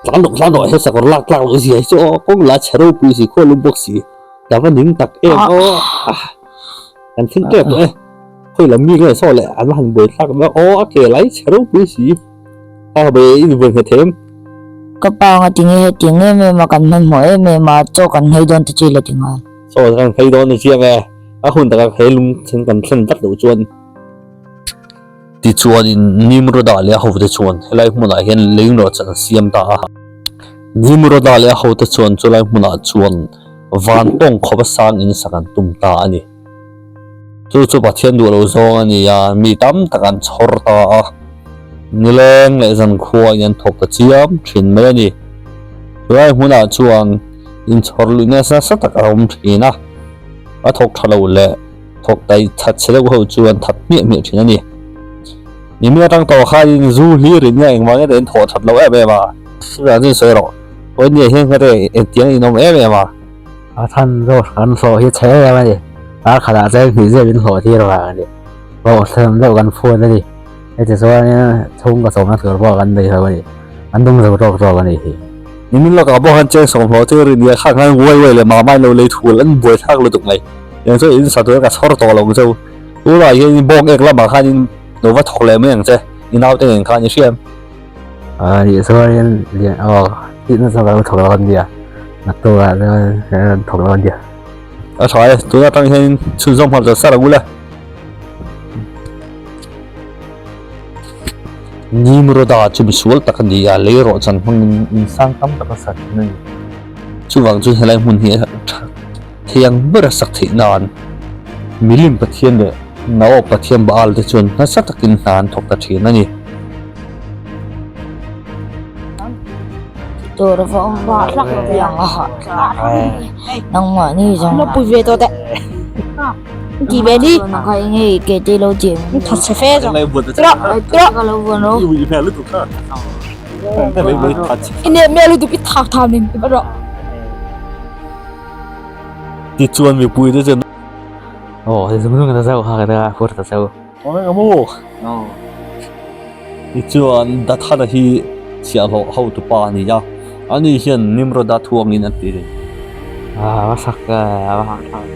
Tlan rawh tlan rawh he sakawr lak tlak loh zia hi chu aw kawng la chhe ropui si khual lum bawk si ka va ning tak em aw kan thleng tep tawh e khawi lam mi nge saw leh an va han buai thlak ber aw a ke lai chhe ropui si a be in vawi nghet them. Ka pa anga tinge hetiang em em a kan hmanhmawh em em a chaw kan nghei dawn te chu i la ti nghal. Chaw kan nghei dawn a chiang e a hun taka he lung then kan thlen vat loh chuan. Tichuanin Nimroda leh a hote chuan helai hmunah hian leinrawh chan an siam ta a. Nimroda leh a hote chuan chulai hmunah chuan van tawng khawpa sang in sak an tum ta a ni. Chu chu Pathian duh lo zawng a ni a, mi tam tak an chhawr ta a. Nileng leh zankhua in an thawk ta chiam thin mai a ni. Chulai hmunah chuan inchhawr luih nasa nasa tak a awm thin a, a thawk tha lo leh. Thawk tai that chhe deuh ho chu an that hmiah hmiah thin a ni. Mimi atang tawh khain zu hlir in nge engvang nge in thawh that lo em em a. Chuvang chuan sawi rawh. Awi nia hian ka te engtiang in awm em em a. A than zawk kan hlawh hi chhe em em a ni. Kar khatah cheng hnih zep in hlawh tir vang a ni. Hlawh thlem deuh kan phun a ni. Heti chuan chhung ka chawmna tur pawh kan nei lo a ni. An dum zo tawk tawk a ni hi. Nimin lawkah pawh khan cheng sawmhlawh chu rin nia khak khan uai uai leh mama in lo lei thul an buaithlak lutuk mai. Eng chu in sa tur ka chhawr tawh lo ang cheu. Tunah hian bawk ek lamah khan in lo va thawk leh mai ang che. I naute nen khan i hriam. A nih chuan lian aw tihna chu ka lo thawk lo a nia. Naktukah chuan ka rawn thawk lo a nia. A tha e, tun atang hian chhunzawm nghal zawt sar ang ula. Nimroda chu misual tak a ni a, lei rawh chan hmangin insang tam tak a sa thin a ni. Chuvang chuan helai hmun hi a tha thei ang ber a sak theih nan milim Pathian leh Naoh Pathian Baal te chuan nasa takin hna an thawk ta thin a ni. Tur va awm vah hlak lo piang a hah nangmah ni zawng Lo pui ve tawh teh. Ti ve ni. Nang kha eng nge ke te lo ti Ni that che fe zawng. Tira tira. Ka lo vuan ro. I nep mel lutuk i thak tham ning ti rawh. Tichuan mipui te chuan. Aw zung zung ta zauh kha ka ta phur ta zauh. Awm eng maw? Aw. Tichuan Dathana hi chhiahhlawh hotu pa a ni a, ani hian Nimroda thuangin a ti. A va sak a va hahthlak.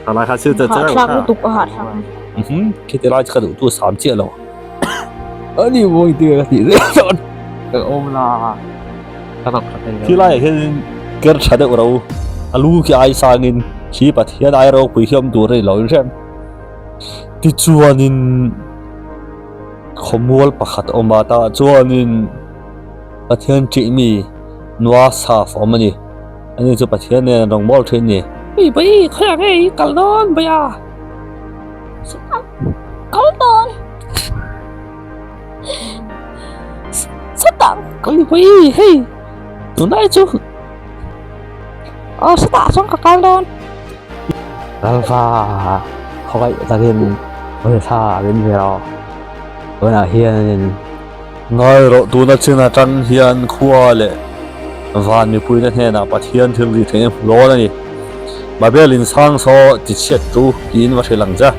Thalai kha thil Hahthlak lutuk a hahthlak. Khiti lai chu ka duh tu sam chiah lo. Ani mawi te ka tih zel chuan ka awm la ka rak tha thei lo. Khi laiah hian ker tha deuh ro a lu khi ai sangin khi Pathian ai ropui hi awm tur a ni lo in hriat. Tichuanin khawmual pakhat a awm a tah chuanin Pathian ṭih mi Noah saf a awm a ni. Ani chu Pathian nen rawngbâwl ṭhin a ni. Ui bawi khawiah nge i kal dawn bawiha? Kal dawn. Sawtah kal pui hei tunlai chu aw sawtah chuan ka kal dawn. Lalpa khawngaih takin pawisa min ve rawh tunah hianin. Ngai rawh tuna chin atang hian khua leh van mipuite hnenah Pathian thil ri theih a hmu dawn a ni. Babel in sang saw ti chhiat chu tiin va hrilh ang che.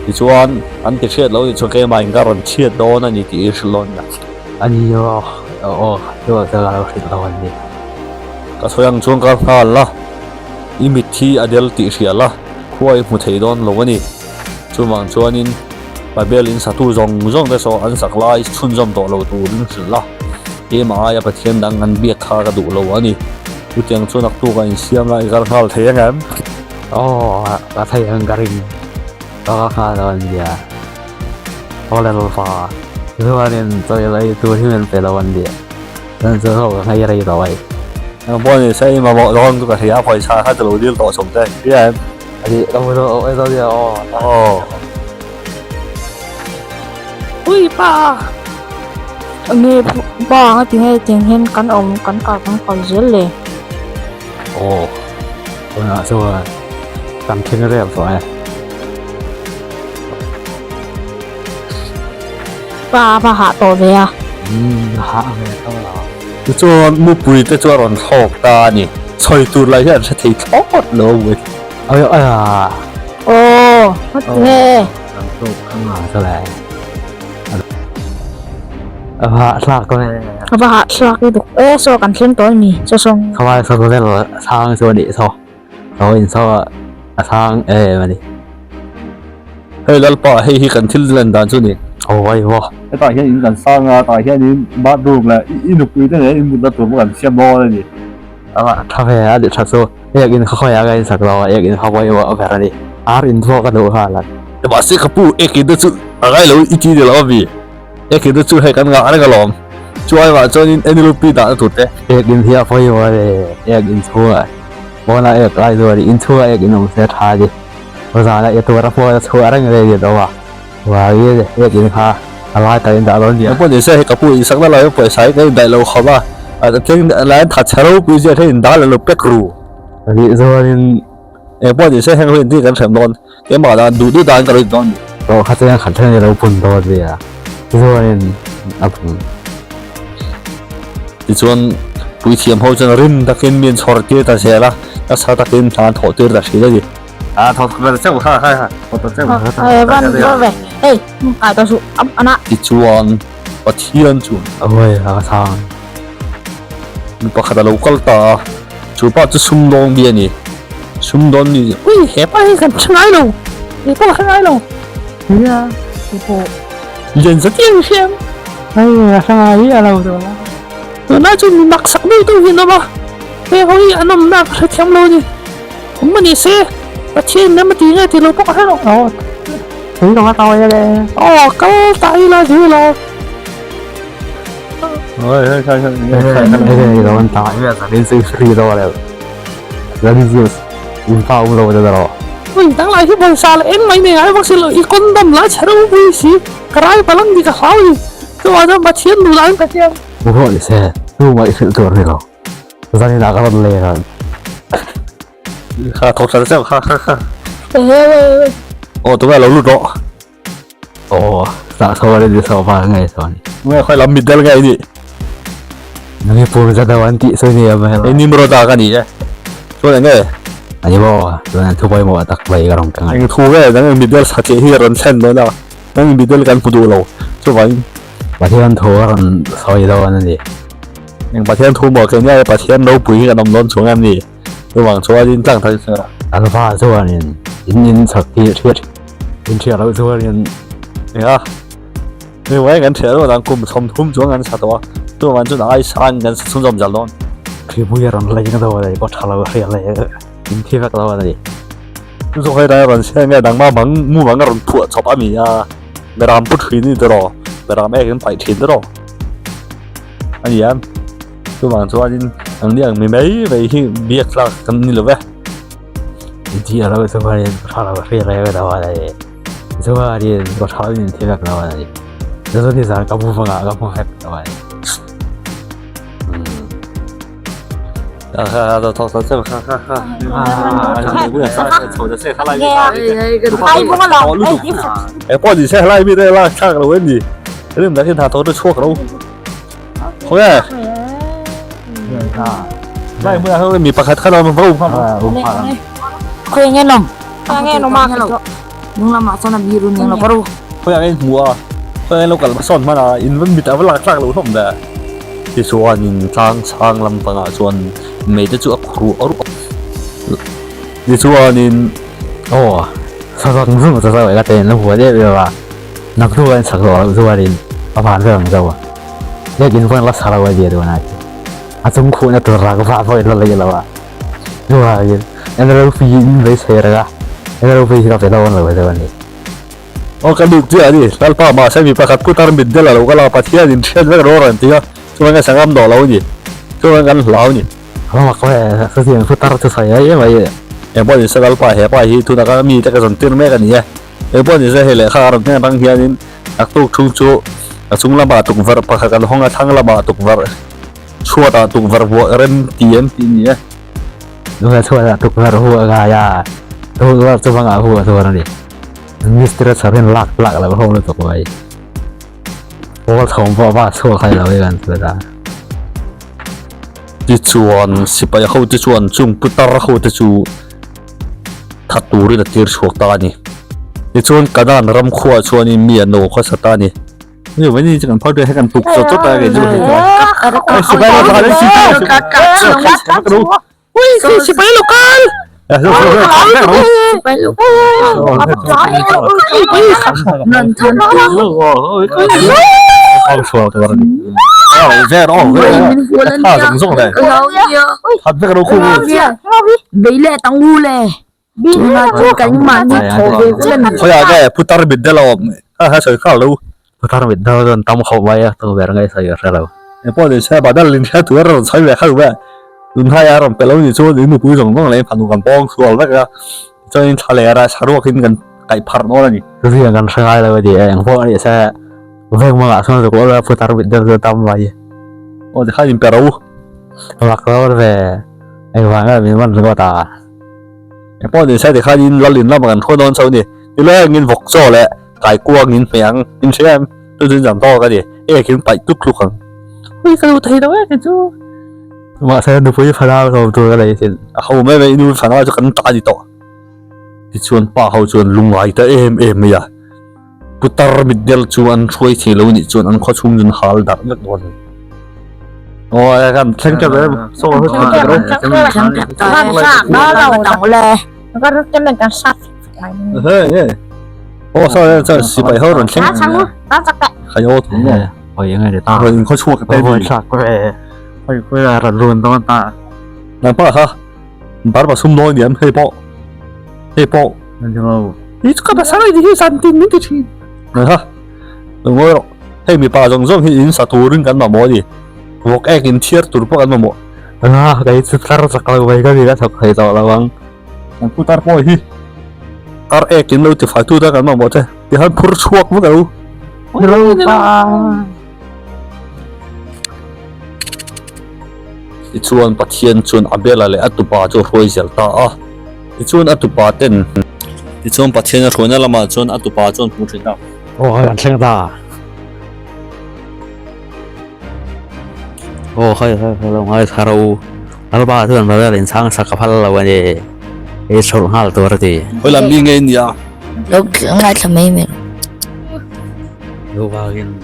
Tichuan, an ti hriat lo nih chuan keimah in ka rawn chhiat dawn a ni tih i hrilh dawn nia. A ni aw, aw, chu ah chuan ka lo hrilh lo a ni. Ka sawi ang chuan ka nghal la, i mit hi a del tih hria la, khua i hmu thei dawn lo a ni. Chuvang chuanin Babel in satu zawng zawng te saw an sak lai chhunzawm tawh lo turin hrilh la, keimah aia Pathian dang an biak kha ka duh lo a ni. Chutiang chuan naktuk a insiam la i kal nghal thei ang em? Aw, ka thei ang ka ring. Ka ka nghal lo an nia. Aw le lalpa, chuanin chawi lei tur hi min pe lo an nia. Chuan chu ho ka nghei rei tawh mai. Eng pawh ni se i mamawh dawn chu ka hria, pawisa kha chu lo dil tawh chawm che, hria em? Ani, ka hmu zawh awm e zawh nia aw. Aw. Ui pa! Nge pa anga ti nge tiang hian kan awm kan kal kan kal zel le. Aw tunah chuan kan thleng rep tawh e. Pa va hah tawh ve a. Umm hah ve tho lo. Tichuan mupui te chu a rawn thlawk ta a ni. Chhawi tur lah hian an hre thei thlawt lo a mui. Awi awi a. Aw hati nge. Kan tawk kha nga chu le. A hahthlak dawn e. A va hahthlak lutuk e saw kan thleng tawh a ni saw sawng. Khawai saw vel sang chu a nih saw. Saw in saw a sang em a ni. Hei Lalpa hei hi kan thil lan dan chu ni. Aw ai maw. Hetah hian in kan sang a, tah hianin bathroom leh i nupui te nen in mutna tur pawh kan siam dawn a ni. A tha ve a ni tha chu ek in khaw khawiah ka in sak lo a ek in khaw pawimawh a ber a ni ar in pawh ka duh nghal a. Mahse ka pu ek in te chu a ngai lo i ti ni lo ami ek in te chu hei kan ngah reng alawm chuai mah chuanin NLP dahna tur te. Ek in hi a pawimawh a ni ek in chhungah pawnah ek lai chu a ni in chhungah ek in awm se tha a ni zana e tura pawh a chhuah reng reng in awm a vangin ek in kha a lai tak in dah dawn nia. Engpawh nise hei ka pu in sakna lai pawisa hi ka in daih lo khawp a a tleng lai an that chhe ropui zia hian in dal lo pek ru. Nih chuanin engpawh nise heng ho in ti kan hrem dawn keimah dan duh duh dan ka lo in dawn ni. Rawh kha chuan khat thleng i lo pun dawn nia tichuanin a pun. Tichuan puithiam ho chuan rim takin mi an chhawr tir ta zel a nasa takin hna an thawh tir ta thin a ni. A thawk ber chauh ha ha ha thawk ta chauh Ờ, van vơ về. Ê, ai tao sụ ấm anh ạ. Tichuan Pathian chuan Awi a sang. Mi pakhat a lo kal ta a, chu pa chu sumdawng mi a ni. Sumdawn mi Ui, he pa hi kan hre ngai lo. He pa hre ngai lo. Nia, he pawh. Lian zet hian hriam. Hei, a hre ngai hi a lo tawh la. Tunlai chu mi maksak deuh deuh hi an awm a, heng ho hi an awmna ka hrethiam lo a ni. Awm a ni se, Pathian in a ti nge ti lo pawh ka hre lo. Aw, tui ka va tawi a le. Aw, kal ta ila zir lo. Oi, hei, hei, hei, hei, hei, lo an ta nge zanin chu free dawn lo. Zanin chu in pa awm lo ta rawh. Ui, dang lai hi pawisa leh eng mai nei ngai bawk si lo, i condom la chhe ropui si, ka rai palang ni ka hlau ni. Chuvang chuan Pathian duh dan ka hria. Ruah ni se, tumah i hrilh tur ni lo. Zanin ah ka rawn leng ang. Kha thawk tha chauh kha kha kha. Ehe. Aw tunge lo lut rawh. Aw tah tho a ni saw pa nge saw ni. Nge khawi lam mitdel nge ni. Nge pur za deuh an tih sawi ni a Hei Nimroda ka ni e. Chuan enge? Ani maw chuan thu pawimawh tak mai ka rawn keng a. Eng thu nge nang mitdel satliah hi rawn thlen dawn a. Nang mitdel kan hmu duh lo. Chuvangin. Pathian thu a rawn sawi dawn a ni. Eng Pathian thu maw kei nia Pathian ropui hi kan awm dawn chhung em ni? Chuvang chuanin tlang thar chu. An va chuanin in in chak hi hriat in hriat loh chuanin. Nia mi mai kan hriat loh dan kum 30 chuang kan sa tawh a, chuvang chuan ai sang kan sa chhunzawm zel dawn. Hripui a rawn leng dawn a ni, kaw tha lo hriat leh in thi vek lo a ni. Chu zawk hei rai rawn chhiat nge dangma bang mu bang a rawn phuah chawp a ni a, beram pu thin ni tawh beram ek in paih thin tawh a ni a, chuvang chuanin ang ni ang mi mai mai hi biak tlak kan ni lo ve. In thi a lo chuanin tha lo hriat reng a lo a ni, chuanin kaw tha in thi vek lo a ni, chu chu nizan ka mu vangah ka hmu vek lo a ni. Khawi nge nawm? Nung lamah chuan a biru ning lo ka ru. Tichuanin tlang chhang lampangah chuan mei te chu a khuh ruah a. Tichuanin aw sazawng zung chu zawih ka ten la huat em em a, naktuk a in sak zawh loh chuanin a van vel ang zo a, biakin pawhin la sa lo a nia tunah chuan a chung khuhna tur rak vah pawhin la lei lo a, chuvangin NLP in beisei reng a, NLP hi ka pe dawn lo chu a ni. Aw ka lut chiah a ni, Lalpa mahse mi pakhat putar mit del a lo kal a, Pathian in hriat vek rawh a rawn ti a, chuan ka sangam dawh lo a ni, chuan kan hlau a ni. Ka mak ve, chutiang putar chu sawi mai mai e. Engpawh ni se Lalpa he pa hi tunah ka mite ka zawn tir mek a ni e, engpawh ni se hei lehkha a rawn hmeng atang hianin naktuk thung chu a chung lamah tukverh pakhat kan hawng a, thlang lamah tukverh chhuatah tukverh vuah rem ti em tih a ni e. Nula chhuatah tukverh hu a ngai a, tukverh chu bangah hu a chuan a ni. Mistiri chhar hian lak tlak loh ho lutuk mai. Pawl chhawm pawh va chhuak hai lo hi kan hre ta. Tichuan sipai ho te chuan chung putar ho te chu that turin a tir chhuak ta a ni. Tichuan Kanaan ram khuaah chuanin mi an lo khawsa ta a ni. Ni wani chu kan phar tu he kan tuk chawt chawt a kei chu hei chuan. Sipai lo kal sipai lo Ui sipai lo kal. Sipai lo Bei leh tang u le. Tunah chuan kan mahni thaw ve vek a ni. Khawiah nge putar mit deuh lo awm kha kha sawi kha lo. Putar mit deuh chuan tam khawp mai a, tu ber nge sawi ka hre lo. Engpawh ni se badal in hriat tur a rawn sawi ve kha duh e. Tunhai a rawn pe lo ni chuan in nupui zawng zawng leh in fanu kan pawng sual vek a, tichuan in thla leh a saruak in kan kaih pharh dawn a ni. Zia kan hre ngai lo a ni e, engpawh ni se veng mangah chuan zuk awlh a putar mit deuh chu tam mai. Aw tikhan in pe ro. Rak lo ve, engvang nge min man ringawt a. Engpawh ni se tikhan in lal in lamah kan hruai dawn chauh a ni. Tilai angin vawk chaw leh kaikuang in hmeh ang in hria em? Chu chu in zam tawk a ni. Ek in paih tluk tluk ang. Ui ka duh thei lo e kei chu. Mahse nupui fanau hlawm tur ka nei thin. A ho mai mai nu fanau chu kan ta a ni tawh. Tichuan pa ho chuan lungngai ta em em mai a. Putar mitdel chu an hruai thei lo nih chuan an khaw chhung chu an hal darh vek dawn a ni. Aw e kan thleng tep em saw hu thleng tep ro. He he. Aw saw e chuan sipai ho rawn thleng. Khai aw thung maw. Oi nge ni ta. Rawn in khaw chhuak te ni. Oi khawi a rawn run dawn ta. Nangpa kha Barba sum dawn aniam hei pawh hei pawh Ni chu ka pasal a ni hi zan tin min ti thin. Aha lo ngawi rawh hei mipa zawng zawng hi in sa turin kan mamawh a ni vawk ek in thiar tur pawh kan mamawh. Anga kei chu tar chak lo mai ka ni ka thawk thei tawh lo ang. Kan pu tar pawh hi tar ek in lo ti fai tu ta kan mamawh che tihian phur chhuak vek alo. Tichuan Pathian chuan Abela leh a tupa chu a hruai zel ta a. Tichuan a tupa ten. Tichuan Pathian a hruaina lamah chuan a tupa chuan hmu thin a. Aw hei an thleng ta. Aw hei hei hei lo ngai thar u. Lalpa chuan Babel in chhang sak a phal lo a ni. Hei chhawlh nghal tur a ti. Khawi lam mi nge nia? Lo ngaithla mai mai. Lo vangin.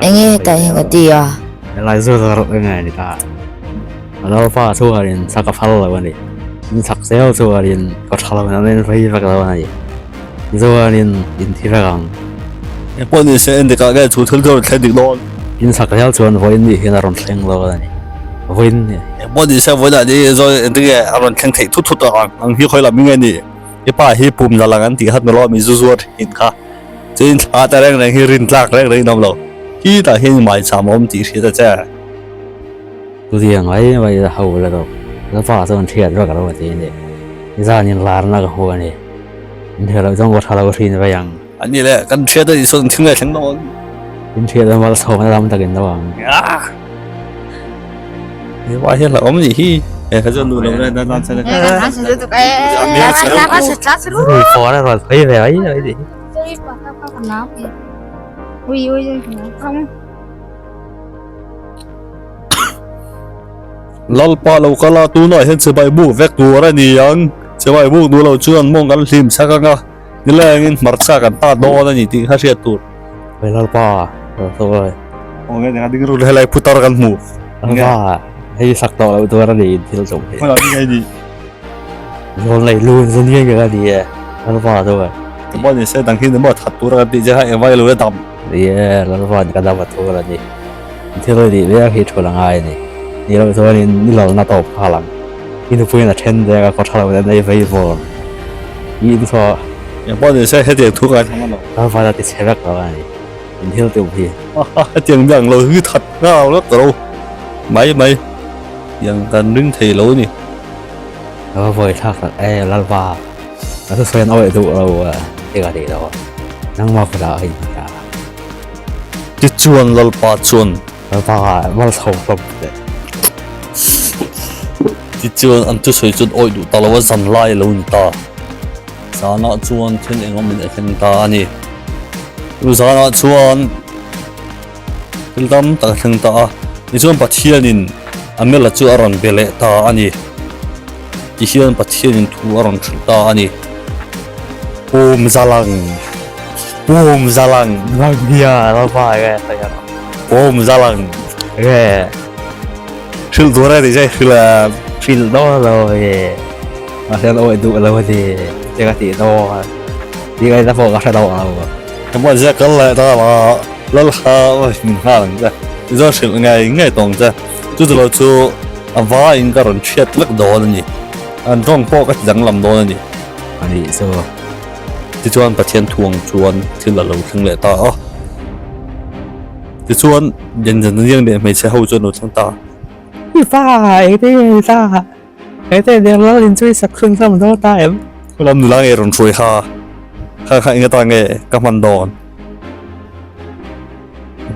Enge hetah hian ka ti a. Helai zu zawrh enge ni ta. A lalpa chuanin chak a phal lo a ni. In chak zel chuanin ka tha lo in an en vei vek lo a ni. Chuanin in thi vek ang. Engpawh ni se endik ah nge chu thil chu a rawn thleng dik dawn. In chak zel chuan vawiin nih hian a rawn thleng lo a ni. Vawiin ni. Engpawh ni se vawiin ah ni zawi endik nge a rawn thleng theih thut thut ang ang hi khawi lam nge ni. I pa hi pum la lang an tih khat nulaw mi zu zuar thin kha. Chuin thla te reng reng hi rin tlak reng reng in awm lo. Khi tah hian mai cham a awm tih hriat a che. Chutiang mai mai a ho la tawp. Ka pa chuan thiat vak alo ti a ni. Zan in larna ka hmu a ni. In thiat loh chuan ka tha lo thin vei ang. A ni le, kan thiat a nih chuan thing leh thleng dawn. In thiat a malsawmna lam takin do ang. He pa hian hlauhawm a nih hi. He kha chuan duh lo le dan dan chhan a. Phone a rawn sawi ve mai mai nih hi. Lalpa lo kal a tunah hian chibai buk vek tur a ni ang. Chibai buk duh lo chuan mawng kan hlim chak ang a. Nilengin hmarcha kan ta dawn a ni tih kha hriat tur. Lalpa sawi. Aw nge nia ding rul helai putar kan hmu. Lalpa hei sak tawh loh tur a ni thil tum hi. Hmana nge ni. Zawn lei lu in zan nge nge a ni e. Lalpa sawi. Tumah ni se dang hi ni maw that tur a kan tih che kha engvai lo e dam. Ni e Lalpa ka dam a tur a ni. Thil a nih mek hi thu la ngai a ni. Ni loh chuanin ni lalna tawp nghal ang. I nupuiin a then dek a, kawtha lo in a ei vei vawr. I inchhuah. Engpawh ni se hetiang thu ka thlang a lo. Lalpa a ti chhe vek lo a ni. In thil tum hi. Hetiang mi ang lo hi that nghal vek lo. Mai mai. Tiang kan ring thei lo a ni. Ka va vawi thlak tak e Lalpa. Ka thusawi an awih duh lo a ti ka tih lo. Nangmah kutah ka inhmu ta. Tichuan Lalpa chuan. Lalpa malchho hlawm teh. Tichuan an thusawi chuan awih duh ta lo a zan lai a lo ni ta. Zanah chuan thil eng awmin a thleng ta a ni. Chu zanah chuan thil tam tak a thleng ta a. Tichuan Pathianin a mela chu a rawn be leh ta a ni. Tihian Pathianin thu a rawn hrilh ta a ni. Pum zalang. Pum zalang. Bang hia lalpa ege tayar. Pum zalang. Ege. Hril tur a ti che hril a. Hril dawn lo ege. Mahse an awih duh lo a ti. Che ka tih dawn. Ti ngaihna pawh ka hre lo ang. Ka hmuh zia kal leh ta la lal kha min nghal ang che. I zawn hrilh ngei ngei tawng che. Chu chu lo chu a vaiin ka rawn hriat vek dawn a ni. An tawng pawh ka ti danglam dawn a ni. A nih chu. Tichuan Pathian thuang chuan thil a lo thleng leh ta a. Tichuan Jenjaniang leh hmeichhe ho chu an lo thleng ta. I pa eng te nge ni ta? Eng te nen lal in chu i sak chhun hlawm dawn ta em? Lam nula nge rawn hruai kha? Kha kha eng atan nge ka hman dawn?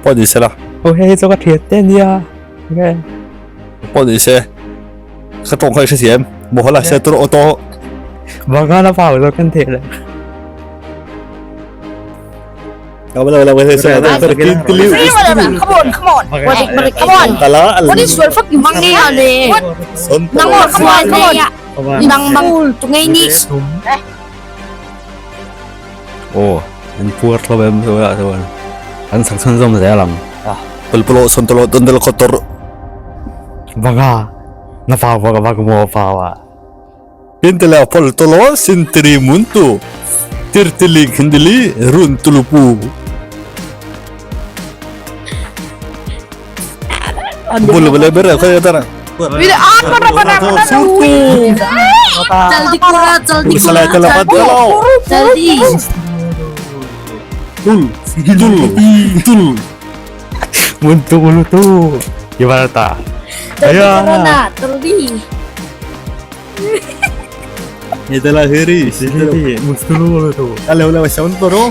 Pawh ni se la. Aw hei hi chu ka thian te ania. Nge? Pawh ni se. Ka tawng kha i hrethiam. Maw hala se tur auto. Bangala pau zo kan theh le. Come on, come on. Come on. What is your fucking money on it? Nang mo, come on, come on. Nang bang tungay ni. Oh, an puar thlawp em chu ah chuan an sak chhunzawm zel ang. Pulpulo sontolo dondel kotor. Banga na pau banga bang mo pau ah. Pintele poltolo sintiri muntu tirtili khindili run tulupu. Bul bule bere khoy tara. Jaldi kura, jaldi Sala kura, kala patalo. jaldi. Tul tul tul. Muntu ulu tu. Gimana ta? Jaldi Ayo. corona, jaldi. Itulah hiri. Sini, muntu ulu tu. Kalau ulah macam tu ro.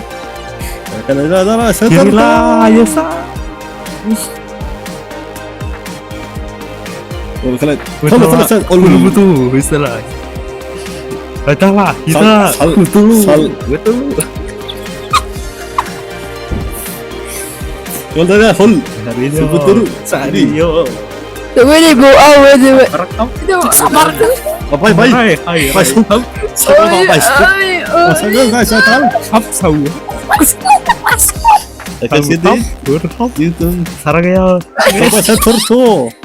Kalau dah dah Kiri lah, ya sa. Kalau kalau Ulu tu, istilah. Datang lah, kita. Sal Betul. sal Betul. Kalau dah hol. Betul. Sari yo. Wait, go out, wait, wait. Sabar. Bye bye. Hai, hai, Bye. Bye bye. Hap sau. Saranghaeyo.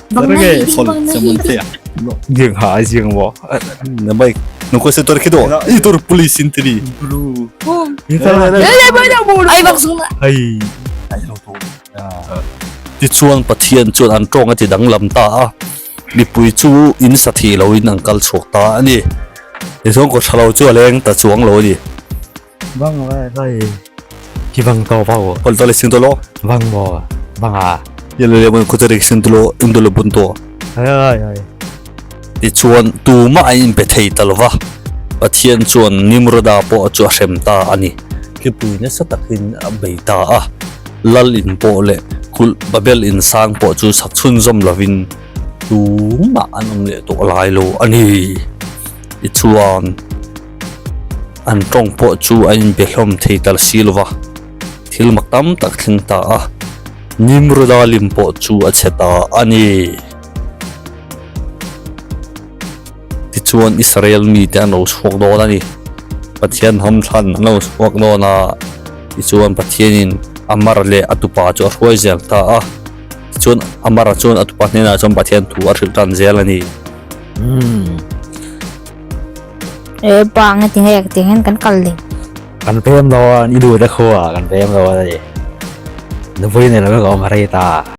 Bang Sol bang semontea. Dừng hả dừng bỏ. Baik. Nunggu setor kido. Itu polisi intri. Blue. Boom. Kita Ay, bang sung. Hai. Tichuan Pathian chuan an tawng a ti danglam ta a, mipui chu in sa thih loin an kal chhuak ta a ni. Tichuan kawt tha lo chu a leng ta chuang lo a ni. Vâng vậy đây. Khi vâng to vào. Hol tale sing tolo. Vâng bò. Vâng à. Yele le mun khuchari sing tolo ing tolo bun to. Ai ai ai. Tichuan tumah a inpe thei ta lova, Pathian chuan Nimroda pawh chu a hrem ta a ni. Thlipui nasa takin a bei ta a, Lal in pawh leh kulh Babel in sang pawh chu sak chhunzawm lovin tumah an awm leh tawh lai lo a ni. Tichuan an tawng pawh chu a inbe hlawm thei tal si lova, thil mak tam tak thleng ta a, Nimroda lim pawh chu a chhe ta a ni. Tichuan Israel mite an lo chhuak dawn a ni. Pathian hamthlan an lo chhuak dawn a, tichuan Pathianin Amar leh a tupa chu a hruai zel ta a. Tichuan Amara chuan a tupa hnenah chuan Pathian thu a hrilh tan zel a ni. E pa nga tinga yak tingan kan kal ding. Kan pem dawn i duh te khua kan pem dawn a ni. Nupui nei lo ka awm rei ta.